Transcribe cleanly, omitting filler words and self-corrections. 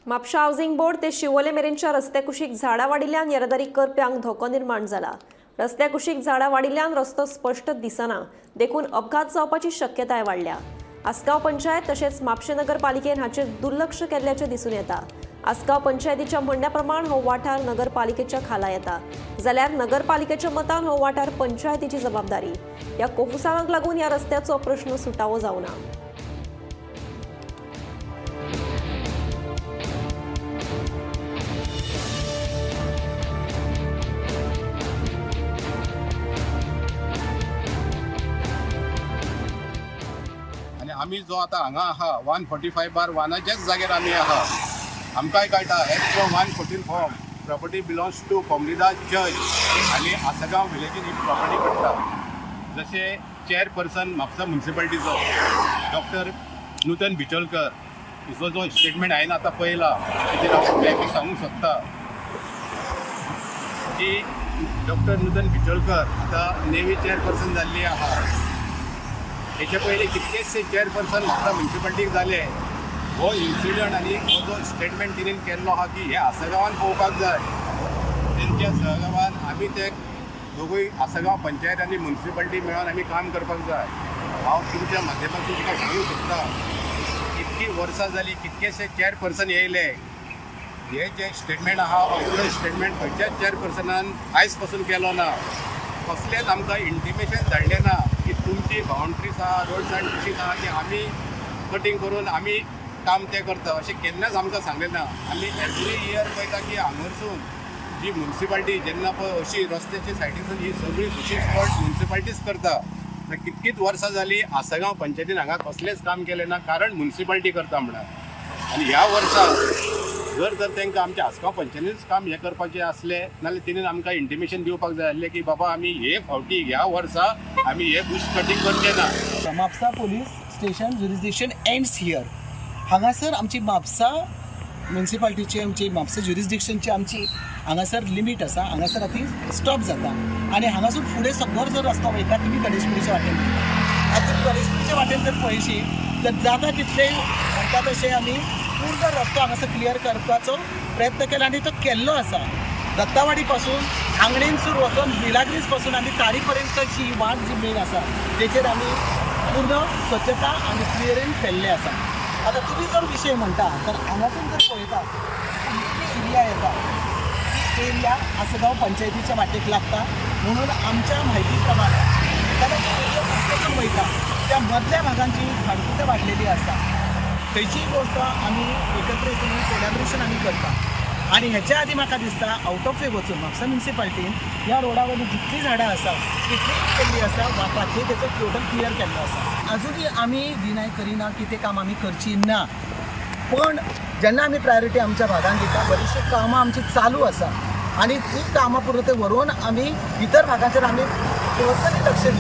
म्हापशा housing board ते शिवोले मेरेनच्या रस्त्या कुशीक झाडां वाडिल्ल्यान येरादारी करप्यांक धोको निर्माण जाला। रस्त्या कुशीक झाडां वाडिल्ल्यान रस्तो स्पश्ट दिसना, देखून अपघात जावपाची शक्यताय वाडल्या। आसगांव पंचायत तशेंच म्हापशें नगरपालिकेन हाचेर दुर्लक्ष केल्ल्याचें दिसून येता। आसगांव पंचायतीच्या म्हणण्या प्रमाण हो वाठार नगरपालिकेच्या खाला येता, जाल्यार नगरपालिकेच्या मतान हो वाठार पंचायतीची जबाबदारी। ह्या कोफुसांवाक लागून ह्या रस्त्याचो प्रश्न सुटावो जावना। आमी जो आतां हांगा आहा 145/1 जाग्यार आमी आहा, आमकांय कळटा as per 114 form property belongs to Comunidade church आनी आसगांव विलेजीन ही प्रॉपर्टी पडटा। जशें चेअरपर्सन म्हापसा म्युनिसिपालिटीचो डॉक्टर नूतन बिचोलकर हिचो जो स्टेटमेंट हांवें आतां पळयला तेजेर हांव तुमकां सांगूंक शकता की डॉक्टर नूतन बिचोलकर आतां नेवी चेअरपर्सन जाल्ली आहा। हेचे पयलीं कितकेशे चेअरपर्सन म्हापसा म्युनिसिपालिटीक जाले। हो इन्सिडंट आनी हो जो स्टेटमेंट तिणेन केल्लो आहा की हे आसगांवान पळोवपाक जाय, तेंच्या सहगावान आमी ते दोगूय आसगांव पंचायत आनी म्युनिसिपालिटी मेळोन आमी काम करपाक जाय। हांव तुमच्या माध्यमांतून तुका सांगूंक सोदता, इतकी वर्सां जालीं कितकेशे चेअरपर्सन येयले, हे जे स्टेटमेंट आहा असलो स्टेटमेंट खंयच्याच चेअरपर्सनान आयज पासून केलो ना। कसलेंच आमकां इंटिमेशन धाडलें ना की तुमची बाउंड्रीज आहा, रोड्स आनी कुशीक आहा की आमी कटींग करून आमी काम तें करता अशें केन्नाच आमकां सांगलें ना। आमी एवरी इयर पळयता की हांगासून जी म्युनिसिपालिटी जेन्ना पळय अशी रस्त्याची सायडीसून ही सगळी कुशी स्पॉट म्युनिसिपालिटीच करता। कितकीच वर्सां जालीं आसगांव पंचायतीन हांगा कसलेंच काम केलें ना, कारण म्युनिसिपालिटी करता म्हणून। आनी ह्या वर्सा जर तर तांकां आमच्या आसगांव पंचायतीनूच काम हें करपाचें आसलें नाल्यार तिणें आमकां इंटिमेशन दिवपाक जाय आसलें की बाबा आमी हे फावटी ह्या वर्सा आमी हे बुश कटींग करचें ना। Mapusa police station jurisdiction ends here. हांगासर आमची म्हापसा म्युनिसिपालिटीची आमची म्हापसा ज्युरिसडिक्शनची आमची हांगासर लिमीट आसा, हांगासर आतां स्टॉप जाता आनी हांगासून फुडें सगळो जर रस्तो वयता तुमी गणेशपुरीच्या वाटेन, आतां तुमी गणेशपुरीच्या वाटेन जर पळयशी तर जाता तितले म्हणटा तशें आमी पूर्ण रस्तो हांगासर क्लियर करपाचो प्रयत्न केला आनी तो केल्लो आसा। दत्तावाडी पासून आंगणेनसूर वचून मिलाग्रीस पासून आमी तारी पर्यंतची ही वाट जी मेन आसा तेचेर आमी पूर्ण स्वच्छता आनी क्लियरींग केल्लें आसा। आतां तुमी जर विशय म्हणटा तर हांगासून जर पळयता जी एरिया येता ती एरिया आसगांव पंचायतीच्या वाटेक लागता, म्हणून आमच्या म्हायती प्रमाणे एरिया वयता त्या मदल्या भागांची खाडकुटां वाडलेली आसा, थंयची गोश्ट आमी एकत्र येवन कोलॅबरेशन आमी करता। आनी हेच्या आदी म्हाका दिसता आउट ऑफ वे वचून म्हापसा म्युनिसिपालिटीन ह्या रोडा वयली जितलीं झाडां आसा तितली केल्ली आसा वापाचेर तेचो टोटल क्लियर केल्लो आसा। अजुनूय आमी डिनाय करिना की तें काम आमी करची ना, पण जेन्ना आमी प्रायोरिटी आमच्या भागान दिता बरीचशीं कामां आमची चालू आसा आनी ती कामां पुरते व्हरून आमी इतर भागाचेर आमी पर्सनली लक्ष